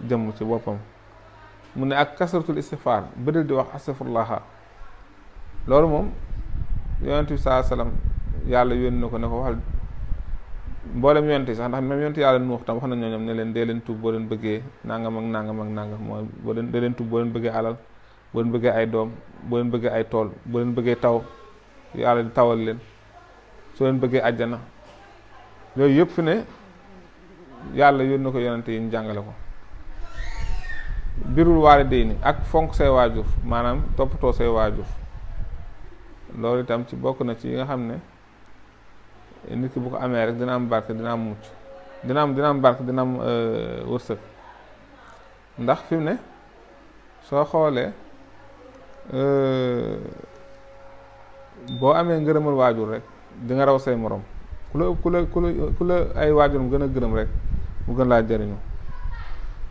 jëmm ci boppam mu ne ak kasratul istighfar bëri di wax astaghfirullah loolu moom yonent bi saa salaam yàlla yónni na ko ne ko waxal mboolem yonent yi sax ndax même yonent yàlla Nuux tam wax na ñooñam ne leen dee leen tuub boo leen bëggee nangam ak nangam ak nangam mooy boo leen dee leen tuub boo leen bëggee alal boo leen bëggee ay doom boo leen bëggee ay tool boo leen bëggee taw yàlla di tawal leen soo leen bëggee àjjana yooyu yëpp fi ne yàlla yónni na ko yonent yi ñu jàngale ko birul waalidayni ak fonk say waajur maanaam toppatoo say waajur loolu itam ci bokk na ci yi nga xam ne nit ki bu ko amee rek dina am barke dina am mucc dina am barke dina am wërsëg ndax fi mu ne soo xoolee boo amee ngërëmal waajur rek di nga raw say morom ku la ay waajuram gën a gërëm rek mu gën laa jariñu